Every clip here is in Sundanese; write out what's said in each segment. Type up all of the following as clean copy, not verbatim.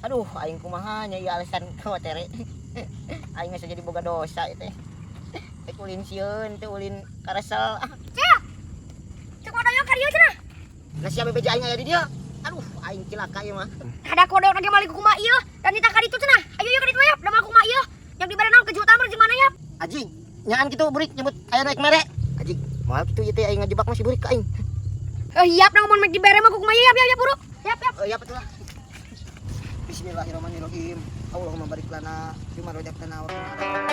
Aduh, aing kumaha nya ieu alasan ka tere. Aing geus jadi boga dosa ieu teh. Teh ulin sieun, teh ulin karesel. Cil. Cek wadoyok ka dieu cenah. Nah sia bebeja aing aya di dieu. Aduh, aing cilaka ieu mah. Ada kodok lagi malik kumaha ieu dan nita ka ditu cenah. Ayo ieu ka ditu yap, da mah kumaha ieu. Yang dibere naon kejutan mah jeung mana yap? Anjing, nyaan kitu burik nyebut aya naik mere. Anjing, moal kitu ieu teh aing ngajebak masih burik ka aing. Eh hiap nang mun mek dibere mah kumaha yap yap yap buru. Yap yap. Oh iya betul lah. Bismillahirrahmanirrahim. Allahumma barik lana fima razaqtana wa qina adzabannar.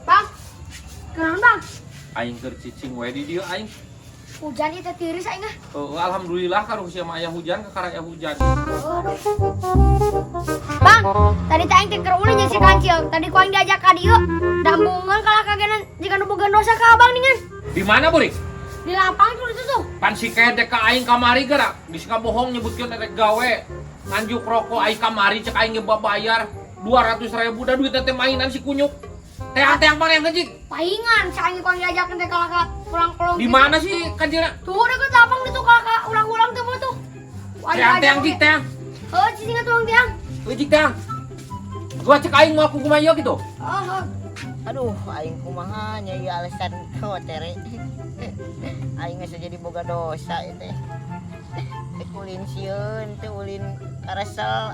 Bang. Kunaon bang? Aing keur cicing we di dieu aing. Hujan ieu teh tiris aing ah. Heuh, alhamdulillah karuh sia mah aya hujan kakara aya hujan. Bang, tadi teh aing teh keur ulin jeung si Kancil. Tadi ku aing diajak ka dieu. Dambungan kalah kagenan jiga nu boga dosa ka abang ningan. Di mana burik? Di lapang tuh itu tuh. Pan si kehed ka aing kamari geura. Geus ngabohong nyebutkeun rek gawe. Nganjuk rokok aing kamari cek aing ge bayar 200.000 da duitna teh mainan si kunyuk. Teang-teang mana yang ngejik? Paingan si aing ku aing diajakin teh kalah ka pulang-pulang. Di mana sih kancilna? Tuh deket lapang itu kalah ka ulang-ulang tuh mah tuh. Teang-teang jik teang. Heuh, cicing atuh teang. Ngejik teang. Gua cek aing mau aku kumaha ieu gitu. Oh, oh. Aduh, aing kumaha nya ieu alasan ka tere. Aing geus jadi boga dosa ieu teh. Teh ulin sieun, teh ulin karesel.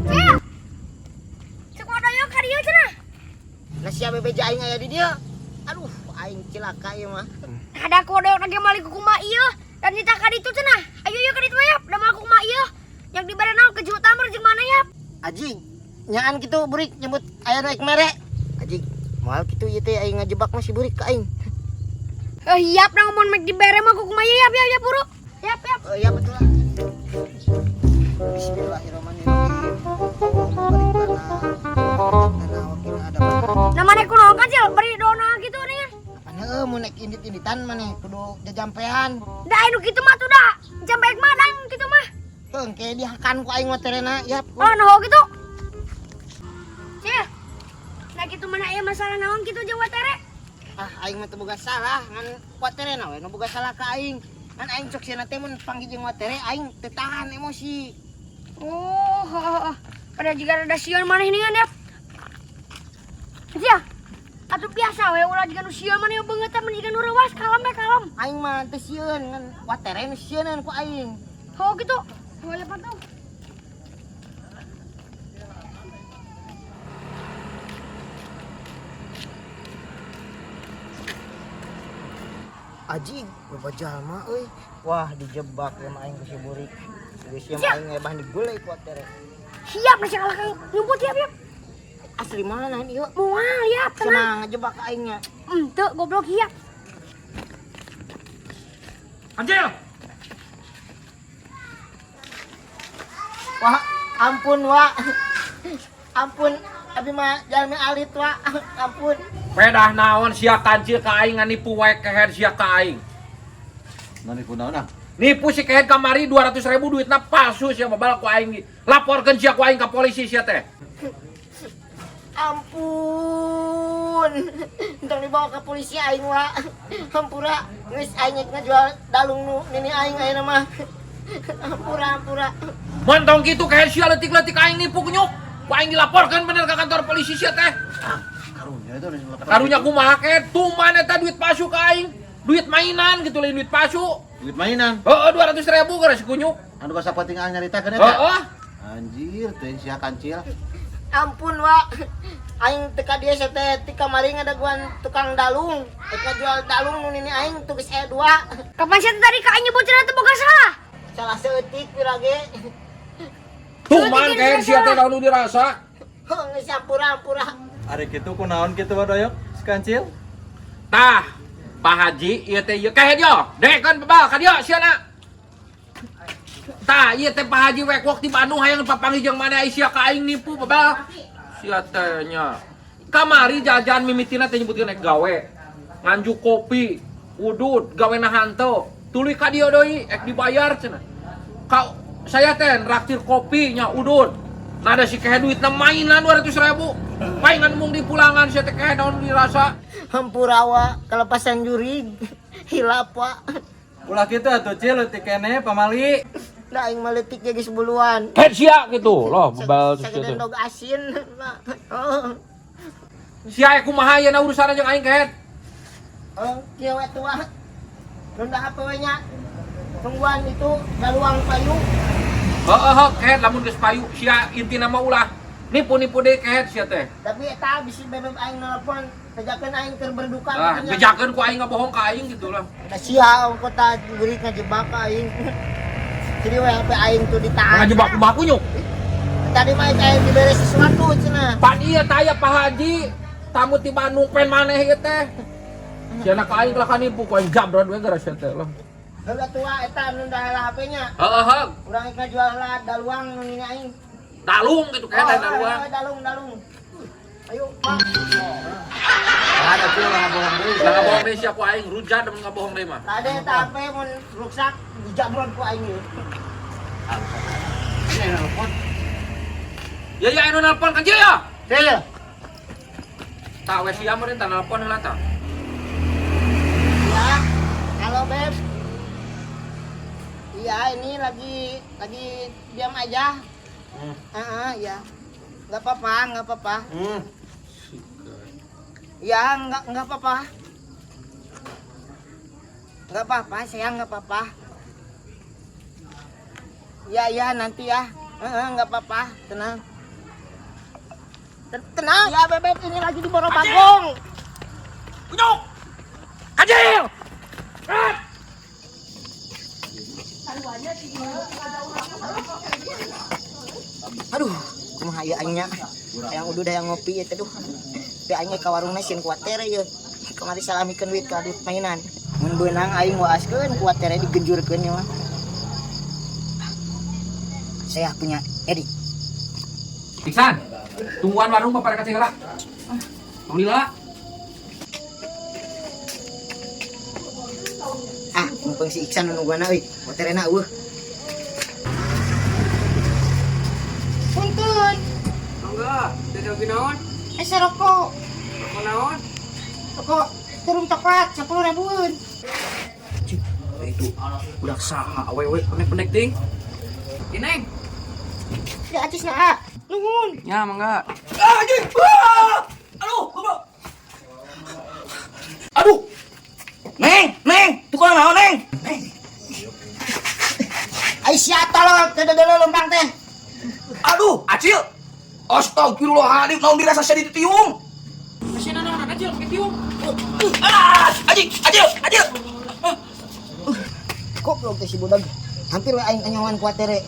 Cil. Cek wadoyok ka dieu cenah. Nah sia bebeja aing aya di dieu. Aduh, aing cilaka ieu mah. Ada kodok lagi malik kumaha ieu dan nita ka ditu cenah. Ayo ieu ka ditu yap, da mah kumaha ieu. Yang dibere naon kejutan mah jeung mana yap? Anjing, nyaan kitu burik nyebut aya naik mere. Anjing, moal kitu ieu teh aing ngajebak masih burik ka aing. Eh hiap nang mun mek dibere mah kumaha yap yap yap buru. Yap yap. Oh iya betul lah. Bismillahirrahmanirrahim. Allahumma barik lana lana wa qina adzabannar. Nah maneh kunaon kan Cil beri dona gitu nih. Apaan heuh mun naik indit-inditan maneh kudu jajampean. Da anu kitu mah tuh da. Jambek mah dang kitu mah. Heuh engke dihakan ku aing mah terena yap. Oh nah gitu. Cil. Nah kitu mana aya masalah naon kitu jeung watere? Ah aing mah teu boga salah ngan waterena we nu boga salah ka aing. Ngan aing cok sieuna teh mun panggih jeung watere aing teu tahan emosi. Oh, oh, oh. Pada jiga rada sieun maneh ningan ya. Sia. Atuh biasa we ulah jiga nu sieun maneh beungeut teh mun jiga nu reuas kalem we kalem. Aing mah teu sieun ngan watere nu sieunan ku aing. Oh gitu. Oh ya pantau. Anjing, loba jalma euy. Wah, dijebak ya mah aing ku si burik. Geus sia mah aing ngebah digulai ku watere. Siap nasi kalah kang nyumput siap siap. Asli mana ieu? Moal yap tenang. Cenah ngejebak ka aingnya. Henteu goblok hiap. Kancil. Wah, ampun wa. Ampun, abi mah jalmi alit wa. Ampun. Pedah naon sia kancil ka aing nipu wae kehed sia ka aing. Nipu naon ah? Nipu si kehed kamari 200.000 duitna palsu sia babal ku aing. Laporkeun sia ku aing ka polisi sia teh. Ampun. Entong dibawa ke polisi aing wa. Hampura geus aing ngajual dalung nu nini aing ayeuna mah. Hampura hampura. Montong kitu kehed sia leutik-leutik aing nipu kunyuk. Ku aing dilaporkeun bener ka kantor polisi sia teh. Ah, karunya itu udah Karunya kumaha kehed tuman eta duit palsu ka aing. Duit mainan gitu lain duit palsu. Duit mainan. Heeh 200.000 gara si kunyuk. Anu basa penting aing nyaritakeun eta. Heeh. Anjir, teh sia kancil. Ampun wa. Aing teu ka dieu teh ti kamari ngadaguan tukang dalung. Rek ngajual dalung nu nini aing tuh geus aya dua. Kapan sih tadi ka aing nyebut cenah teu boga salah? Salah seutik wirage. Tuman kehed sia teh nu dirasa. Heuh geus hampura hampura. Ari kitu kunaon kitu wadoyok si kancil? Tah, Pak Haji ieu teh ieu kehed yo. Dekeun bebal ka dieu sia na. Tah, ieu teh Pak Haji wek di Bandung hayang papanggih jeung maneh ai sia ka aing nipu bebal. Sia teh nya. Kamari jajan mimitina teh nyebutkeun rek gawe. Nganjuk kopi. Udud gawena hanteu. Tuluy ka dieu deui ek dibayar cenah. Ka saya teh raktir kopi nya udud. Nada si kehe duitna mainan 200.000. Paingan mung di pulangan sia teh kehe naon dirasa. Hampurawa kelepasan jurig. Hilap wa. Ulah kitu atuh Cil leutik keneh pamali. Da aing mah leutik ge geus buluan. Head sia gitu loh, bebal terus Sagede gitu. endog asin. Oh. Sia kumaha yeuna urusan jeung aing kehet. Oh, kieu we tua. Nunda HP we nya. Tungguan itu daluang payu. Heeh, heuh, kehet lamun geus payu sia intina mah ulah nipu-nipu deui kehet sia teh. Tapi eta bisi bebeb aing nelpon, bejakeun aing keur berduka Lah, gitu nya. bejakeun ku aing ngabohong ka aing gitu lah. Da sia ongko ta geurit ngajebak ka aing. Jadi we HP aing tuh ditahan. Ngajebak kumaha kunyuk. Tadi mah aing dibere sesuatu cenah. Pan ieu taya Pak Haji, tamu ti Bandung pen maneh ieu teh. Sia ka aing lah kanipu ku aing jabron we gara sia teh lah. Heula tua eta nunda heula HP nya. Heeh, heuh. Urang rek ngajual heula daluang nu nini aing. Dalung gitu kehet Oh, daluang. oh, dalung dalung. Ayo, Pak. Ada Cil lah ngabohong deui. Lah ngabohong deui sia ku aing rujat demen ngabohong deui mah. Tadi eta HP mun ruksak dijabron ku aing ieu. Ini yang nelpon. Ya ya anu nelpon kan ya. Cil. Tah we sia meureun tah nelpon heula tah. Ya, halo Beb. Iya, ini lagi diam aja. Ah, ya. Nggak apa-apa, nggak apa-apa. Ya, nggak apa-apa. Nggak apa-apa, sayang nggak apa-apa. Ya, ya nanti ya. Heeh, nggak apa-apa, tenang. Tenang. Ya, Bebek ini lagi di Borobagong. Kunyuk. Kajil. Rat. Aduh, kumaha ieu aing nya. Hayang udah hayang ngopi ieu teh duh. Tapi aing ka warungna sieun kuatir ieu. Kamari salamikeun duit ka duit mainan. Mun beunang aing waaskeun kuatir digenjurkeun ieu mah. Saya punya Edi. Iksan, tungguan warung bapak rek heula. Tong lila. Ah, mumpung si Iksan nu nungguan euy. Kuatirna eueuh. Punten. Mangga, dagang naon? Eh, rokok. Rokok naon? Rokok turun coklat 10 ribuan. Cik, itu budak saha awewe pendek-pendek ting. Ineng. Ya acis na. Nuhun. Ya, mangga. Ah, anjing. Ah! Aduh, goblok. Aduh. Neng, Neng, tukang naon, Neng? Neng. Ai sia tolol teu dulu lempang teh. Aduh, Acil. Astagfirullahaladzim, naon dirasa sia ditiung? Masih naon Acil, pakai tiung. Ah, anjing, Acil, Acil. Goblok teh si budak. Hampir we aing anyawan kuatere.